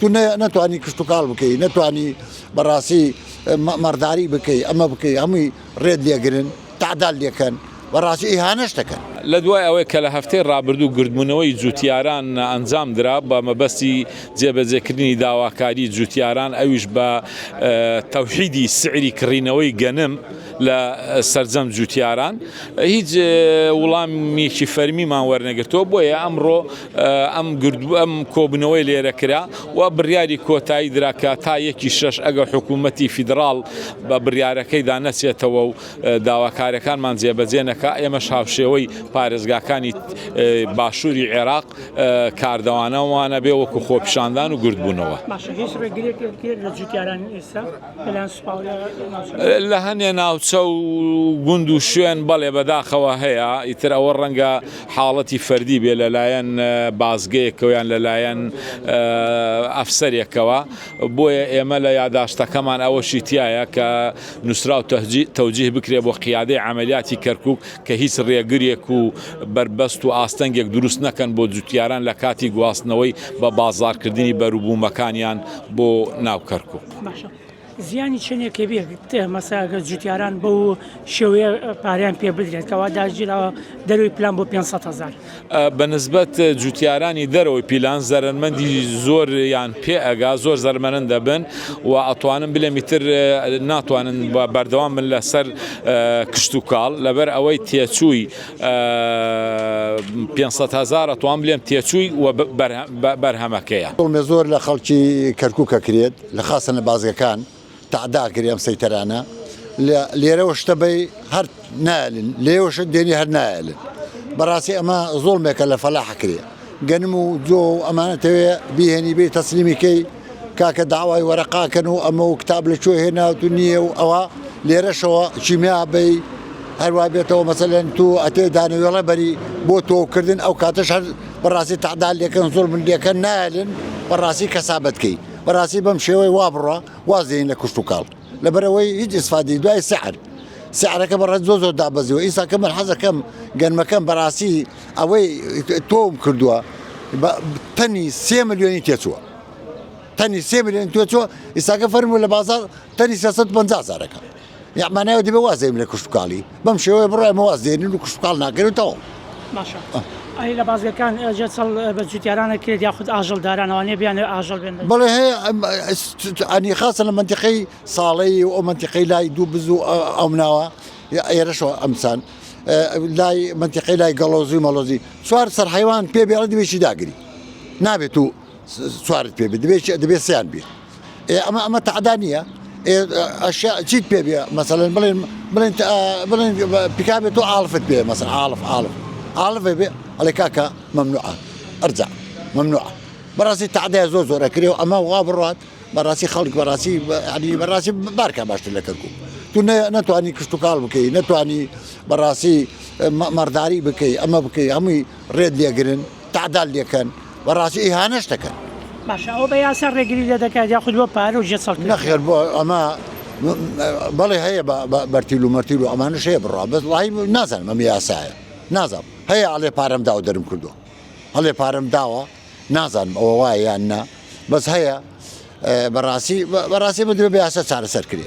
تو نەتوانی کشتوکاڵ بکەی نەتوانی بەڕاستی مەڕداری بکەی ئەمە بکەی هەمووی ڕێت لێگرن تەعدال لێکەن بەڕاستی ئیهانەش دەکەن. لە دوای ئەوەی کە لە هەفتەی ڕابردوو گردبوونەوەی جوتیاران ئەنجام درا بە مەبەستی جێبەجێکردنی داواکاری جوتیاران ئەویش بە تەوحیدی سعری کڕینەوەی گەنم لە سەرجەم جوتیاران هیچ وڵامێکی فەرمیمان وەرنەگرتەوە بۆیە ئەمڕۆ ئەم گردبوو ئەم کۆبوونەوەی لێرە کرا و بڕیاری کۆتایی درا کە تا یەکی شەش ئەگەر حکوومەتی فیدڕاڵ بە بڕیارەکەیدا نەچێتەوە و داواکاریەکانمان جێبەجێ نەکا ئێمەش هاوشێوەی پارێزگاکانی باشووری عێراق کاردەوانەوانە بێ وەکو خۆپیشاندان و گردبوونەوە. باشە هیچ ڕێگریەک لە جوتیاران ئێستا لەلایەن سوپاوە لە ناوچەکە؟ لە هەنێ ناوچە و گوند و شوێن بەڵێ بەداخەوە هەیە، ئیتر ئەوە ڕەنگە حاڵەتی فەردی بێ لەلایەن بازگەیەکەوە یان لەلایەن ئەفسەرێکەوە، بۆیە ئێمە لە یاداشتەکەمان ئەوەشی تیایە کە نووسراو تەوجیه بکرێ بۆ قیادەی عەمەلیاتی کەرکوک کە هیچ ڕێگرێک و بەربەست و ئاستەنگێک دروست نەکەن بۆ جوتیاران لە کاتی گواستنەوەی بە بازاڕکردنی بەروبوومەکانیان بۆ ناو کەرکوک. باشە زیانی چەندێک بێت مەسا گەر جوتیاران بەو شێوەیە پارەیان پێ بدرێت کەوا داگیراوە دەروی پلان بۆ 500 هزار. بە نسبەت جوتیارانی دەرەوەی پیلان زەرەرمەندی زۆریان پێ ئەگا زۆر زەرمەند دەبن و ئەتوانم بلێم ئیتر ناتوانن بەردەوام بن لەسەر کشتوکاڵ لەبەر ئەوەی تێچووی 500 هزار ئەتوان بلێم تێچووی و بەرهەمەکەیە. زوڵمێ زۆر لە خەڵکی کەرکوک ئەکرێت لە خاسەن لە بازگەکان تەعدا ئەکرێ ئەم سەیتەرانە لە لێرەوە شتە بەی هەر نایەلن لێوە شت دێنی هەر نایەلن بەڕاستی ئەمە زوڵمێکە لە فەلاح ئەکرێ گەنم و جۆ و ئەمانە تەوێ بیهێنی بێ تەسلیمی کەی کاکە داوای وەرەقاکەن و ئەمە و کتاب لە کوێ هێناوت و نییە و ئەوە لێرەشەوە کیمیا بەی هەروا بێتەوە مەسەلەن تو ئەتێ دانەوێڵە بەری بۆ تۆوکردن ئەو کاتەش هەر بەڕاستی تەعدا لێکەن زوڵم لێکەن نایەلن بەڕاستی کەسابەت کەی بەڕاستی بەم شێوەی وا بڕوا واز دێنین لە کشتوکاڵ لەبەرئەوەی هیچ ئیسفادەی دوای سعر سعرەکە بەڕێز زۆر زۆر دابەزیوە ئیسا کە من حەزەکەم گەنمەکەم بەڕاستی ئەوەی تۆم کردووە تەنی سێ ملیۆنی تێچووە تەنی سێ ملیۆن تێچووە ئیساکە فەرموو لە بازار تەنی 350 هەزارەکە یەع مانای دەبێ واز دێنم لە کشتوکاڵی بەم شێوەیە بڕۆ ئێمە واز دێنین و کشتوکاڵ ناکەین و تەواو. باشە ئەی لە بازگەکان جەچەڵ بە جوتیاران ئەکرێت یاخود ئاژەڵداران ئەوانەیە بیانەوێت ئاژەڵ بێن بەڵێ هەیە ئەنی خاصە لە مەنتیقەی ساڵەی و ئەو مەنتیقەی لای دوو بز و ئەو ناوە ئێرەشەوە ئەمسان لای مەنتیقەی لای گەڵۆزی و مەڵۆزی چوار سەر حیوان پێ بێڵە دەبێکی داگری نابێت و چوارت پێ بێت دەبێت دەبێت سیان بێت ئەمە ئەمە تەعدا نییە چیت پێ بێ مەسەلەن بڵێن بڵێن بڵێن پیکا بێت تۆ ئاڵفت پێ مەسەن ئاڵف ئاڵف ئاڵف بێ ئەڵێ کاکە ممنوعە ئەرجع ممنوعە بەڕاستی تەعدای زۆر زۆر ئەکرێ و ئەمە وا بڕات بەڕاستی خەڵک بەڕاستی ینی بەڕاستی بارکە باشتر لە کەرکک تو نەتوانی کشتتوکاڵ بکەی نەتوانی بەڕاستی مەڕداری بکەی ئەمە بکەی هەمووی ڕێت لێگرن تەعدال لێکەن بەڕاستی ئیهانەش دەکەن. باشە ئەوە بە یاسا ڕێگری لێ دەکات یاخود بۆ پارە و جێ چڵکردن؟ نەخێر بۆ ئەمە بەڵێ هەیە بە بەرتیل و مەرتیل و ئەمانەش هەیە بڕوا بەس وەڵاهی نازانم ئەمە یاسایە نازانم هەیە ئەڵێ پارەم داوە دەرم کردووە ئەڵێ پارەم داوە نازانم ئەوە وایە یان نا بەس هەیە بەڕاستی بەڕاستی بە دەبێ بە یاسا چارەسەر کرێ.